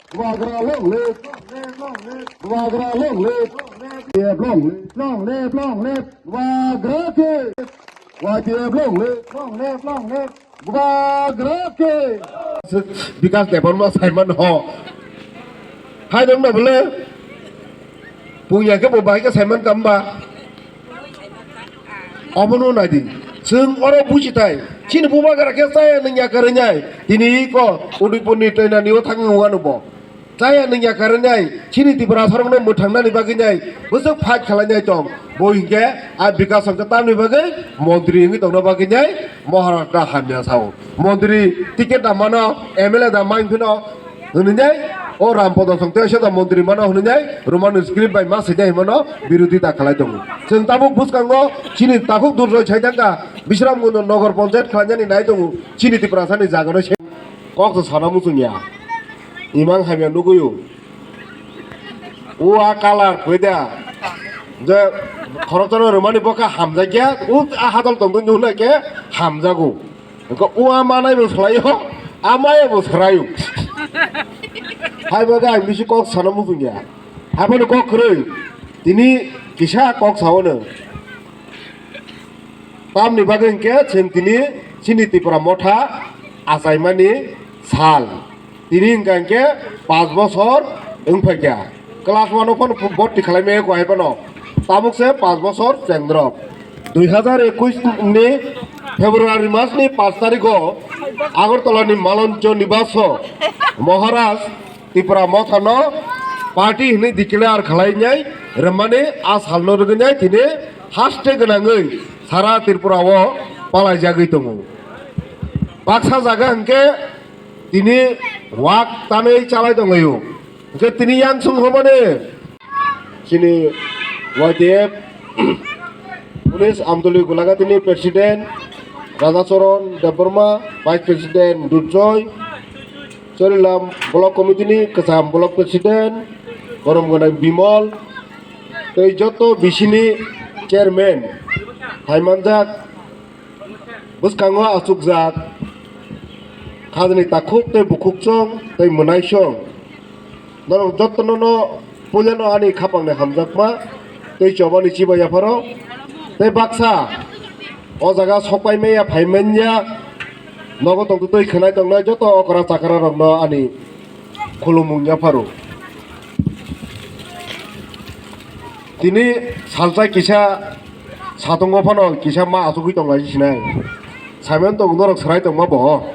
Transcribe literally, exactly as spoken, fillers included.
Bubagra long live. Bubagra long live. Y T F long live. Long live, long live. Bubagra ke. Y T F long live. Long live, long live. Bubagra ke. Bikas Debbarma Simon ho. Hai dong na bole. Punya ke bo bai ke Simon kamba. Obono naidi. Chwng oro bujitai. Chini bubagra khe chaya nungya kwrwinai. Tini ko Udaipurni teinani o thangwi wano bo. Chaya nungya kwrwinai. Chini Tiprasarokno mwthangnani bagwinai. Bwswk fight khwlainai tong. Bo hinkhe a Bikas hwnkhe tamni bagwi montri wngwi tongna bagwinai Maharashtra hamya sao. Montri ticket da mano, M L A da man phino. Hwnwi nai, o Rampada song tei soda montri mano hwnwi nai, Roman script bai ma swijai hwnmano birodita khlai tongo. Chwng tabuk bwskango chini takhuk durjoi sai thangkha, Bisramganj Nagar Panchayat khlainani nai tongo, chini Tiprasani jagano se kok se sana muchungya. Imang hamya nuguyu. O a kalar kwida. Je khoroksa no rwmani bokha hamjakya, o a hadal tongwi nuhna khe hamjago. Engkho o a manai bo swlaio, a maya bo swraio. Hai bagwi ang bisi kok sana muchungya. Haiboni kok kwrwi. Tini kisa kok sao no. Tamni bagwi hinkhe chwng tini chini Tipra Motha achaimani sal. Tini hwnkha hinkhe panch bosor wngphaikha. Class one o phano bhorti khlaimaya ko hai phano. Tabuk se panch bosor chengdrop. Dui hazar ekush ni February mas ni panch tarikh o Agartala ni Maloncho Nibaso Maharaj Tipra Mothano party hinwi declare khlainai rwmani a salno rwgwinai tini haste gwnangwi sara Tripura o palaijagwi tongo. Baksa jaga hwnkhe tini wak tanwi chalai tonglaio. Hwnkhe tini yang sung hobani chini Y T F Police Amdoli Golagatini President Radhacharan Debbarma, Vice President Durjoy, Chorilam Block Committee ni kwcham Block President Borom Gwnang Bimol, tei joto bisini chairman hai manjak. Bwskango achukjak khajani takhuk tei bukhukchong tei mwnaisong. Norok jotono no puilano ani khapangni hamjakma tei chobani chiba yapharo tei baksa o jaga sokpai maya phai manya nogo tongtwtwi khwnai tongnai joto okra chakra rokno ani khulumung yapharo. Tini salsa kisa satungo phano kisa ma achugwi tonglaisi sinai. Saiman tongo norok swrai tongma bo.